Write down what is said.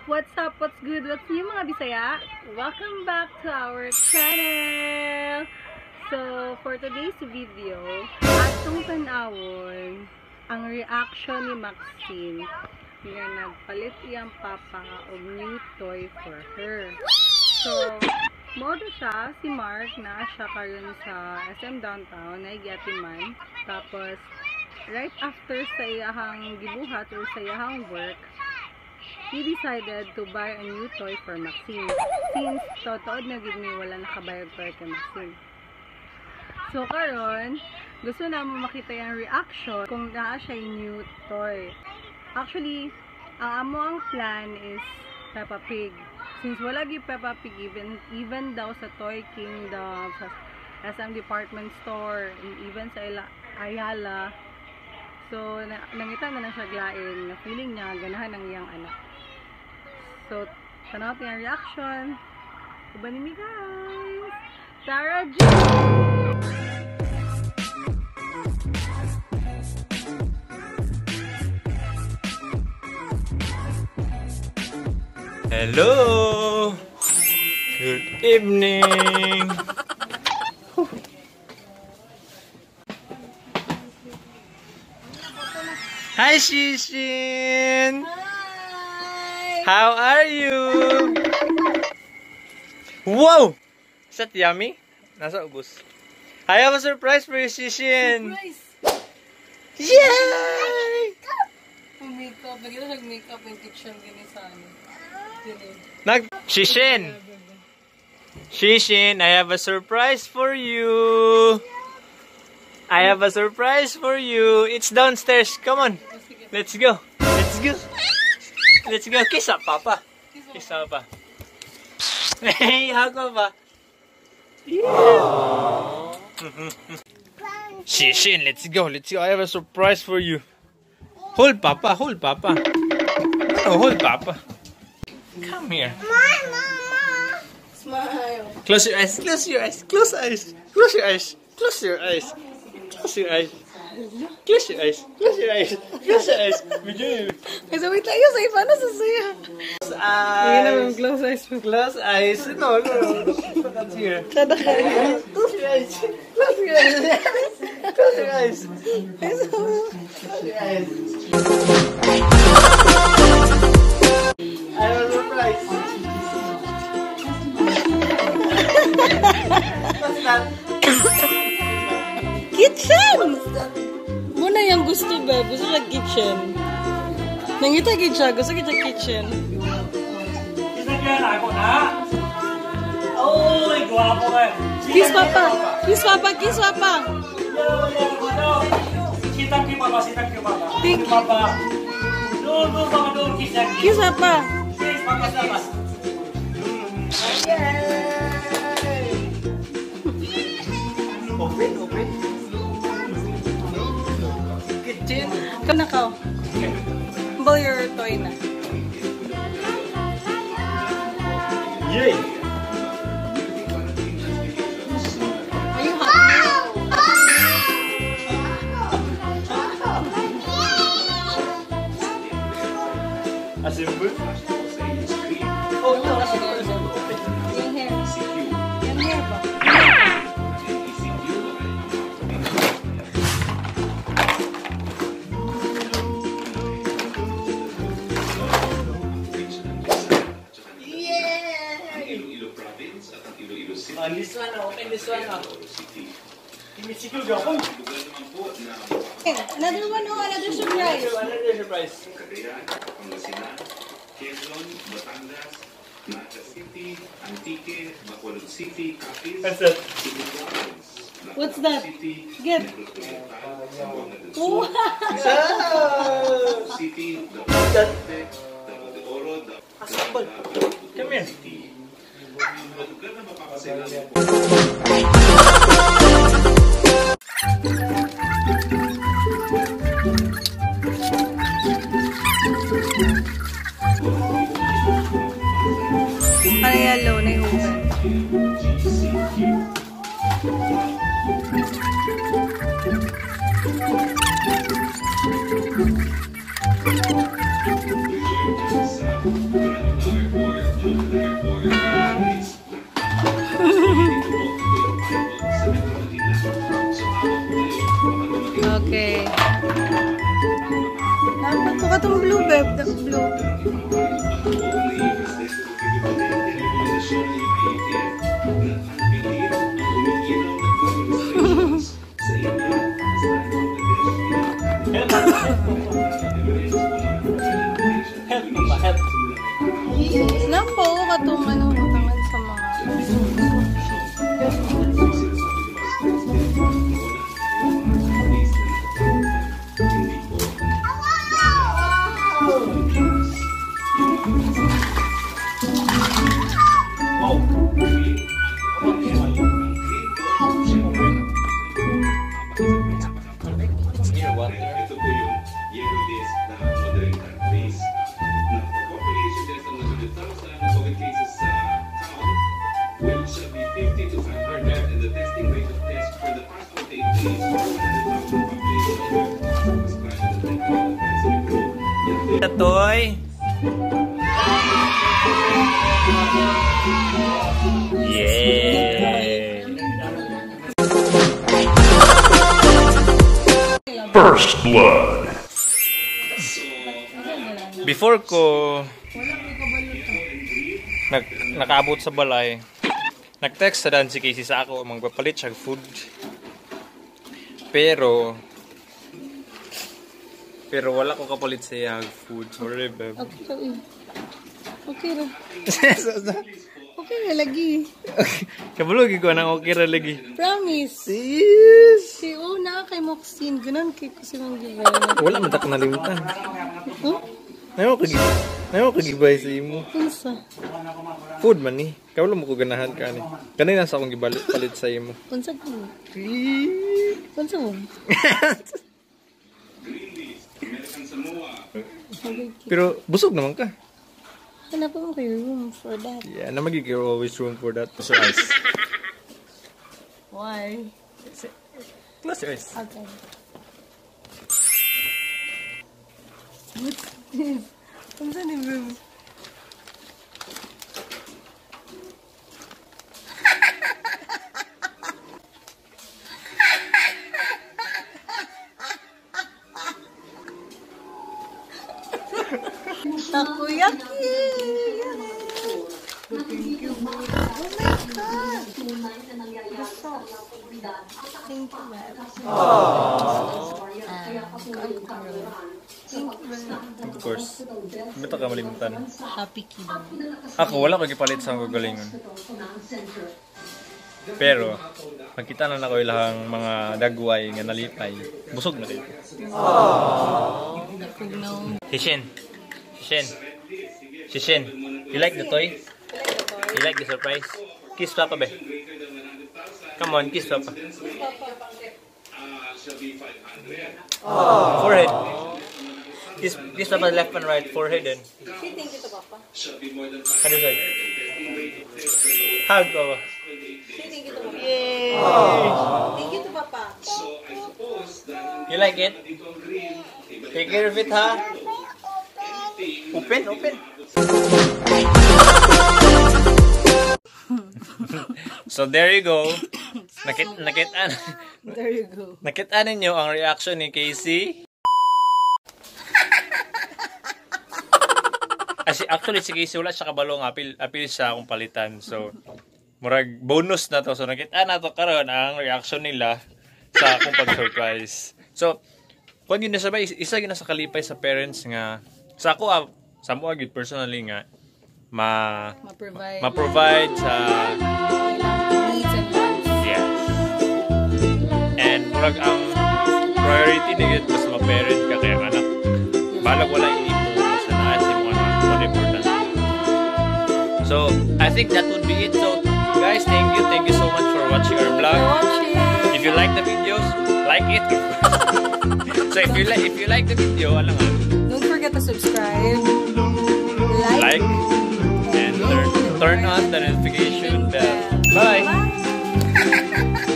What's up? What's good? What's new, mga Bisaya? Welcome back to our channel! So, for today's video, atong tan-awon ang reaction ni Maxine nga nagpalit iyang papa og new toy for her. So, mao to siya, si Mark, na siya karon sa SM Downtown, na man. Tapos, right after sa iyahang gibuhat or sa iyahang work, he decided to buy a new toy for Maxine. Since totoo na gid mi wala nakabayag toy kay Maxine. So karon, gusto na mo makita yung reaction kung naa siya new toy. Actually, ang amo ang plan is Peppa Pig. Since wala gyud Peppa Pig even daw sa Toy Kingdom, sa SM Department Store, and even sa Ayala. So, nangita na lang siya glain na feeling niya ganahan ng iyang anak. So, tanaw yung reaction. Uban ni guys! Tara G! Hello! Good evening! Hi, Shishin! Hi! How are you? Wow! Is that yummy? Nasa ubos. I have a surprise for you, Shishin! Surprise! Yay! Makeup. Nagkita siya makeup yung kitchen din sa ano. Shishin! Shishin, I have a surprise for you! I have a surprise for you. It's downstairs. Come on. Let's go. Let's go. Let's go. Kiss up, Papa. Kiss up, Papa. Hey, hug Papa. Yeah. Shishin, let's go. Let's go. I have a surprise for you. Hold Papa. Hold Papa. No, hold Papa. Come here. Mama. Smile. Close your eyes. Close your eyes. Close eyes. Close your eyes. Close your eyes. Close your eyes. Close your eyes. Close your eyes. Close your eyes. Kasi wait lang, sa iba na sa siya. Close eyes. Close eyes. Close eyes. No, no, no. That's here. Close your eyes. Close your eyes. Close your eyes. Close your eyes. I have a surprise. What's that? Kitchen! Muna yung gusto ba? Gusto siya kitchen. Nangita gid siya. Gusto gid siya kitchen. Kiss Papa! Kiss Papa! Kiss Papa! Thank you. Kiss Papa! Open, open. Kitchen. Ikaw na ka. Ball your toy na. Yay! Are you happy? Assemble? Oh, no, assemble, assemble. Yung hair. Yung hair ba? This one, open this one. Another one, oh, another surprise. Another surprise. Cagayan, Pangasinan, Quezon, Batangas, Naga City, Antique, Bacolod City, Capiz, What's that? Cebu Province, What's that? City, Get. Negros Oriental, Zamboanga del Sur, Oh! City, Davao del Norte, Davao de Oro, Assemble. Come here. City. Mga lugar na mapapasailalim po. Parang yellow na yung open. Okay. Dapat ko katong blue, babe. The blue. Help pa, help. Napo, katong ano, tangan sa mga. Wow. Near water. Ito po yung yellow list na moderate countries. Now, the population deaths of 100,000 COVID cases sa count will shall be 50 to 500 and the testing rate of test for the past 48 days for 100,000 population was 510,000. The toy. Yeah. First blood. Before ko nakaabot sa balay, nag-text sa dan si Casey sa ako magpapalit siya food. Pero pero wala ko kapalit sa iya food. Sorry, babe. Okay ra, uy. Okay ra. Okay ra lagi. Kabalo ko nang okay ra lagi. Promise. Yes. Si una kay Moxine, ganon kay ko si Mang Gibay. Wala man ta ko nalimutan. Huh? Nayo ko gibay sa imo. Unsa? Food man ni. Kabalo mo ko ganahan ka ni. Kanina sa akong gibalit palit sa imo. Unsa ko? Unsa mo? Okay. Pero busog naman ka. Hanapin mo kayo room for that. Yeah, na magiging always room for that. Close your eyes. Why? Close your eyes. Okay. What's this? Unsa ni, babe? Takoyaki! Thank you. Oh my God! The sauce. Thank you, babe. Ah, thank you, babe. Of course. Bita ka malimutan. Happy kid. Ako, wala ko gipalit sa akong kagalingon. Pero, makita na nako ilahang mga dagway nga nalipay. Busog na kayo. Kugnaw. Shishin. Shishin. Shishin. You like the toy? You like the surprise? Kiss Papa, be. Come on, kiss Papa. Forehead. Kiss, kiss Papa left and right. Forehead and Say thank you to Papa. other side. Hug, Papa. Say thank you to Papa. Yay! Thank you to Papa. You like it? Take care of it, ha? Open, open. So there you go. There you go. Nakita ninyo ang reaction ni Casey. Asi actually si Casey wala siya kabalo nga apil apil siya akong palitan. So murag bonus na to. So nakita na to karon ang reaction nila sa akong pag-surprise. So kung yun na sabay, isa yun na sa kalipay sa parents nga sa ako ah, sa mo gyud personally nga ma Ma-provide. Ma-provide sa needs and wants. Yes. And murag ang priority ni gyud mas ma-parent ka kaya ang anak. Balag wala imo basta naa sa imong anak more important. So, I think that would be it. So, guys, thank you so much for watching our vlog. Watching. If you like the videos, like it. So if you like the video, alam nga, Don't forget to subscribe, like, like and turn on the notification bell. Bye. Bye.